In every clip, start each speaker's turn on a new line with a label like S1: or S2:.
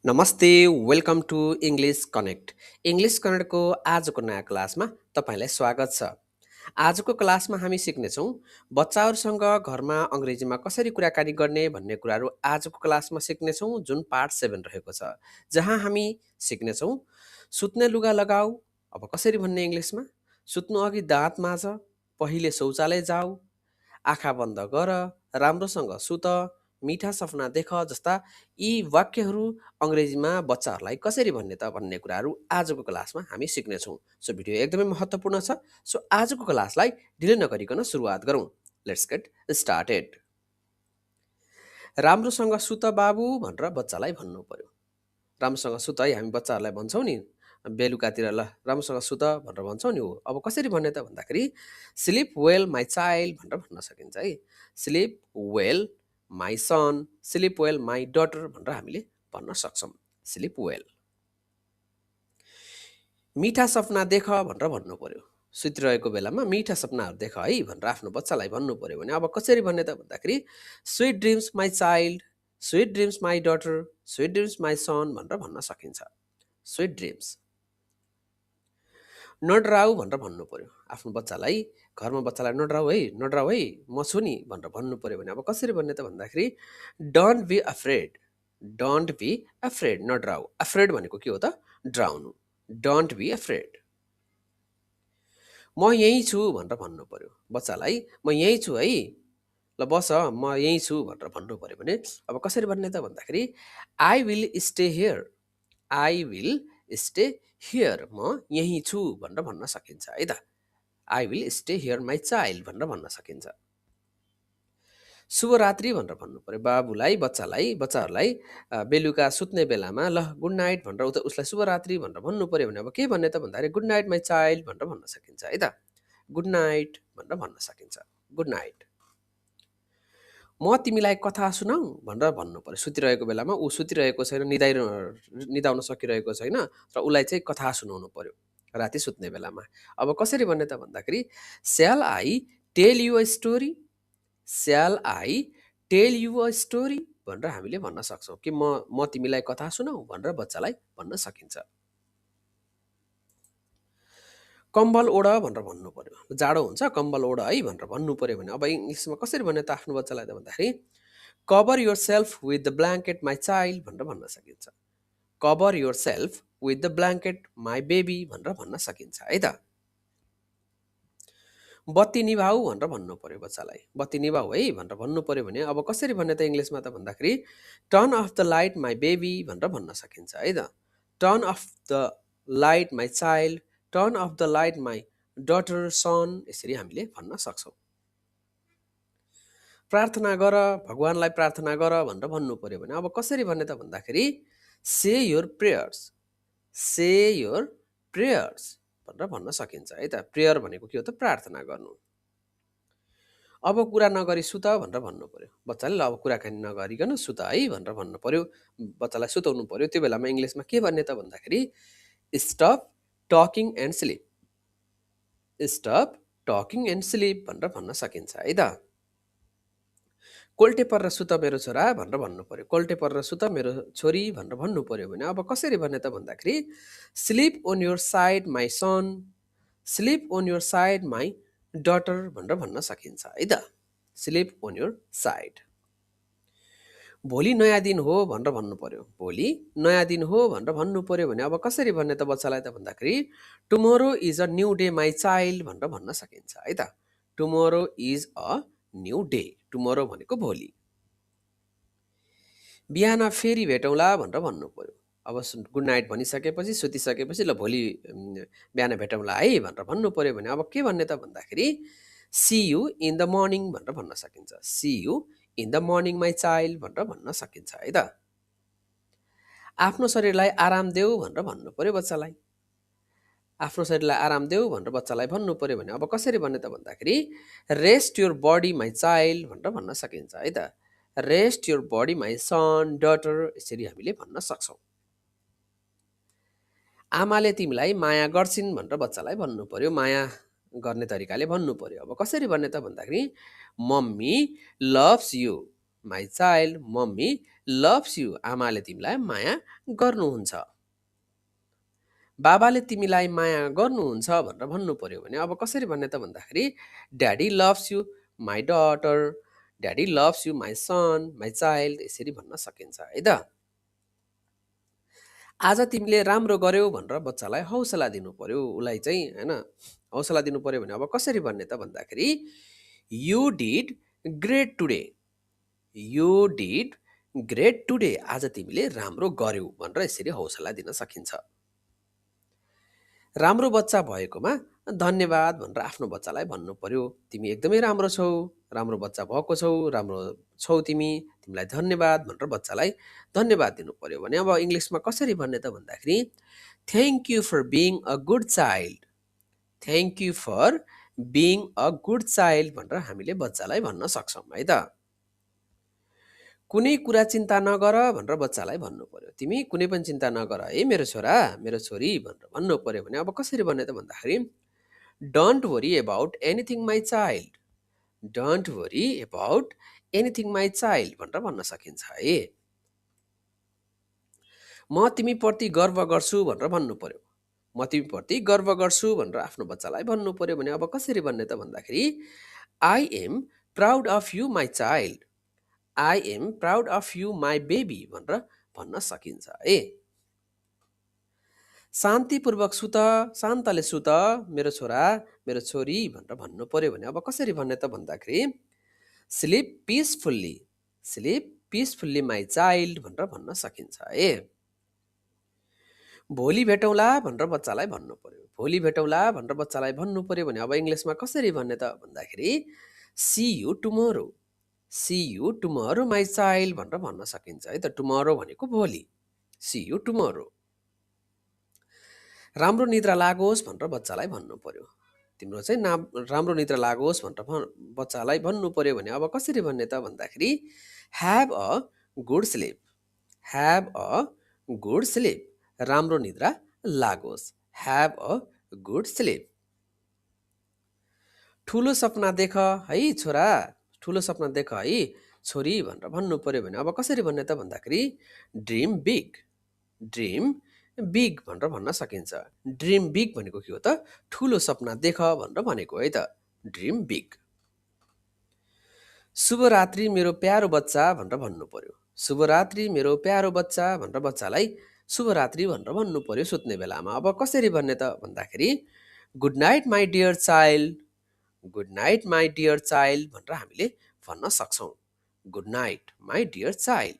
S1: नमस्ते, welcome to English connect. English कनेक्टको आजको नयाँ क्लासमा तपाईँलाई स्वागत छ। आजको क्लासमा हामी सिक्नेछौँ बच्चाहरूसँग घरमा अङ्ग्रेजीमा कसरी कुराकानी गर्ने भन्ने कुराहरू आजको क्लासमा सिक्नेछौँ, जुन पार्ट 7 रहेको छ, जहाँ हामी सिक्नेछौँ सुत्ने लुगा लगाऊ, अब कसरी भन्ने इङ्ग्लिसमा, सुत्नु अघि दाँत माझ, पहिले शौचालय जाऊ, आँखा बन्द गर, राम्रोसँग सुत, मिठा सपना देख जस्ता यी वाक्यहरू अङ्ग्रेजीमा बच्चाहरूलाई कसरी भन्ने त भन्ने कुराहरू आजको क्लासमा हामी सिक्नेछौँ। सो भिडियो एकदमै महत्त्वपूर्ण छ। सो आजको क्लासलाई ढिलै नगरिकन सुरुवात गरौँ। Let's get started. राम्रोसँग सुत बाबु भनेर बच्चालाई भन्नु पर्यो। राम्रोसँग सुत है, हामी बच्चाहरूलाई भन्छौँ नि बेलुकातिर, ल राम्रोसँग सुत भनेर भन्छौँ नि। हो, अब कसरी भन्ने त भन्दाखेरि स्लिप वेल माई चाइल्ड भनेर भन्न सकिन्छ है। Sleep well my son, sleep well my daughter भनेर हामीले भन्न सक्छौँ। Sleep well. मिठा सपना देख भनेर भन्नु पर्यो। सुतिरहेको बेलामा मिठा सपनाहरू देख है भनेर आफ्नो बच्चालाई भन्नु पर्यो भने अब कसरी भन्ने त भन्दाखेरि sweet dreams my child, sweet dreams my daughter, sweet dreams my son भनेर भन्न सकिन्छ। Sweet dreams. नडराउ भनेर भन्नु पर्यो आफ्नो बच्चालाई, घरमा बच्चालाई नडराउ है म छु नि भनेर भन्नु पर्यो भने अब कसरी भन्ने त भन्दाखेरि don't be afraid, don't be afraid, नडराउ। अफ्रेड भनेको के हो त? डराउनु। Don't be afraid. म यहीँ छु भनेर भन्नु पर्यो बच्चालाई, म यहीँ छु है, ल बस म यहीँ छु भनेर भन्नु पर्यो भने अब कसरी भन्ने त भन्दाखेरि I will stay here, I will stay here, म यहीँ छु भनेर भन्न सकिन्छ है त। I will stay here my child भनेर भन्न सकिन्छ। शुभरात्रि भनेर भन्नु पर्यो बाबुलाई, बच्चाहरूलाई बेलुका सुत्ने बेलामा ल गुड नाइट भनेर उसलाई शुभरात्रि भनेर भन्नु पर्यो भने अब के भन्ने त भन्दाखेरि गुड नाइट माई चाइल्ड भनेर भन्न सकिन्छ है त। गुड नाइट भनेर भन्न सकिन्छ। Good night. म तिमीलाई कथा सुनाऊ भनेर भन्नु पर्यो। सुतिरहेको बेलामा ऊ सुतिरहेको छैन, निदाउन सकिरहेको छैन, र उसलाई चाहिँ कथा सुनाउनु पर्यो राति सुत्ने बेलामा। अब कसरी भन्ने त भन्दाखेरि shall I tell you a story, shall I tell you a story भनेर हामीले भन्न सक्छौँ कि म तिमीलाई कथा सुनाऊ भनेर बच्चालाई भन्न सकिन्छ। कम्बल ओढ भनेर भन्नु पर्यो। जाडो हुन्छ, कम्बल ओढ है भनेर भन्नु पर्यो भने अब इङ्ग्लिसमा कसरी भन्ने त आफ्नो बच्चालाई त भन्दाखेरि cover your self with the blanket my child भनेर भन्न सकिन्छ। Cover your self with the blanket my baby भनेर भन्न सकिन्छ है त। बत्ती निभाऊ भनेर भन्नु पर्यो बच्चालाई, बत्ती निभाऊ है भनेर भन्नु पर्यो भने अब कसरी भन्ने त इङ्ग्लिसमा त भन्दाखेरि turn off the light my baby भनेर भन्न सकिन्छ है त। Turn off the light my child, turn off the light my daughter, son, यसरी हामीले भन्न सक्छौँ। प्रार्थना गर, भगवान्लाई प्रार्थना गर भनेर भन्नु पर्यो भने अब कसरी भन्ने त भन्दाखेरि say your prayers, say your prayers भनेर भन्न सकिन्छ है त। प्रेयर भनेको के हो त? प्रार्थना गर्नु। अब कुरा नगरी सुत भनेर भन्नु पर्यो बच्चाले, ल अब कुराकानी नगरिकन सुत है भनेर भन्नु पर्यो, बच्चालाई सुताउनु पर्यो। त्यो बेलामा इङ्ग्लिसमा के भन्ने त भन्दाखेरि stop talking and sleep, stop talking and sleep भनेर भन्न सकिन्छ है त। कोल्टे परेर सुत मेरो छोरा भनेर भन्नु पर्यो, कोल्टे परेर सुत मेरो छोरी भनेर भन्नु पर्यो भने अब कसरी भन्ने त भन्दाखेरि slip on your side my son, slip on your side my daughter भनेर भन्न सकिन्छ है त। Slip on your side. भोलि नयाँ दिन हो भनेर भन्नु पर्यो, भोलि नयाँ दिन हो भनेर भन्नु पर्यो भने अब कसरी भन्ने त बच्चालाई त भन्दाखेरि tomorrow is a new day my child भनेर भन्न सकिन्छ है त। Tomorrow is a new day, tomorrow भनेको भोलि। बिहान फेरि भेटौँला भनेर भन्नु पर्यो। अब गुड नाइट भनिसकेपछि, सुतिसकेपछि ल भोलि बिहान भेटौँला है भनेर भन्नु पर्यो भने अब के भन्ने त भन्दाखेरि see you in the morning भनेर भन्न सकिन्छ। See you in the morning my child भनेर भन्न सकिन्छ है त। आफ्नो शरीरलाई आराम देऊ भनेर भन्नु पर्यो बच्चालाई, आफ्नो शरीरलाई आराम देऊ भनेर बच्चालाई भन्नु पर्यो भने अब कसरी भन्ने त भन्दाखेरि rest your body my child भनेर भन्न सकिन्छ है त। Rest your body my son, daughter, यसरी हामीले भन्न सक्छौँ। आमाले तिमीलाई माया गर्छिन् भनेर बच्चालाई भन्नु पर्यो, माया गर्ने तरिकाले भन्नु पर्यो। अब कसरी भन्ने त भन्दाखेरि mummy loves you my child, mummy loves you आमाले तिमीलाई माया गर्नुहुन्छ। बाबाले तिमीलाई माया गर्नुहुन्छ भनेर भन्नु पर्यो भने अब कसरी भन्ने त भन्दाखेरि daddy loves you my daughter, daddy loves you my son, my child, यसरी भन्न सकिन्छ है त। आज तिमीले राम्रो गर्यौ भनेर बच्चालाई हौसला दिनु पर्यो, उसलाई चाहिँ होइन हौसला दिनु पर्यो भने अब कसरी भन्ने त भन्दाखेरि you did great today, you did great today, आज तिमीले राम्रो गर्यौ भनेर यसरी हौसला दिन सकिन्छ। राम्रो बच्चा भएकोमा धन्यवाद भनेर आफ्नो बच्चालाई भन्नु पर्यो, तिमी एकदमै राम्रो छौ, राम्रो बच्चा भएको छौ, राम्रो छौ तिमी, तिमीलाई धन्यवाद भनेर बच्चालाई धन्यवाद दिनु पर्यो भने अब इङ्ग्लिसमा कसरी भन्ने त भन्दाखेरि thank you for being a good child, thank you for being a good child भनेर हामीले बच्चालाई भन्न सक्छौँ है त। कुनै कुरा चिन्ता नगर भनेर बच्चालाई भन्नु पर्यो, तिमी कुनै पनि चिन्ता नगर है मेरो छोरा, मेरो छोरी भनेर भन्नु पर्यो भने अब कसरी भन्ने त भन्दाखेरि don't worry about anything my child, don't worry about anything my child भनेर भन्न सकिन्छ है। म तिमीप्रति गर्व गर्छु भनेर भन्नु पर्यो, म तिमीप्रति गर्व गर्छु भनेर आफ्नो बच्चालाई भन्नु पर्यो भने अब कसरी भन्ने त भन्दाखेरि I am proud of you my child, I am proud of you my baby भनेर भन्न सकिन्छ है। शान्तिपूर्वक सुत, शान्तले सुत मेरो छोरा, मेरो छोरी भनेर भन्नु पर्यो भने अब कसरी भन्ने त भन्दाखेरि sleep peacefully, sleep peacefully my child भनेर भन्न सकिन्छ है। भोलि भेटौँला भनेर बच्चालाई भन्नु पर्यो, भोलि भेटौँला भनेर बच्चालाई भन्नु पर्यो भने अब इङ्ग्लिसमा कसरी भन्ने त भन्दाखेरि see you tomorrow, see you tomorrow my child भनेर भन्न सकिन्छ है त। टुमोरो भनेको भोलि, सी यु टुमोरो। राम्रो निद्रा लागोस् भनेर बच्चालाई भन्नु पर्यो, तिम्रो चाहिँ राम्रो निद्रा लागोस् भनेर बच्चालाई भन्नु पर्यो भने अब कसरी भन्ने त भन्दाखेरि have a good sleep, have a good sleep, राम्रो निद्रा लागोस्, ह्याभ अ गुड स्लिप। ठुलो सपना देख है छोरा, ठुलो सपना देख है छोरी भनेर भन्नु पर्यो भने अब कसरी भन्ने त भन्दाखेरि ड्रिम बिग, ड्रिम बिग भनेर भन्न सकिन्छ। ड्रिम बिग भनेको के हो त ठुलो सपना देख भनेर भनेको है त, ड्रिम बिग। शुभरात्रि मेरो प्यारो बच्चा भनेर भन्नु पर्यो, शुभरात्रि मेरो प्यारो बच्चा भनेर बच्चालाई शुभरात्रि भनेर भन्नु पर्यो सुत्ने बेलामा। अब कसरी भन्ने त भन्दाखेरि good night my dear child, good night my dear child भनेर हामीले भन्न सक्छौँ, good night my dear child.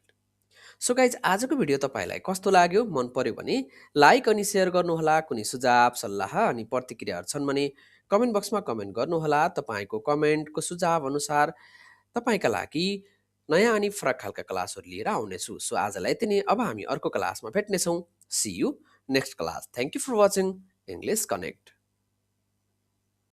S1: So guys आजको भिडियो तपाईँलाई कस्तो लाग्यो, मन पर्यो भने लाइक अनि सेयर गर्नुहोला, कुनै सुझाव सल्लाह अनि प्रतिक्रियाहरू छन् भने कमेन्ट बक्समा कमेन्ट गर्नुहोला। तपाईँको कमेन्टको सुझाव अनुसार तपाईँका लागि नयाँ अनि फरक खालका क्लासहरू लिएर आउनेछु। सो आजलाई यति नै, अब हामी अर्को क्लासमा भेट्नेछौँ। See you next class. Thank you for watching English connect.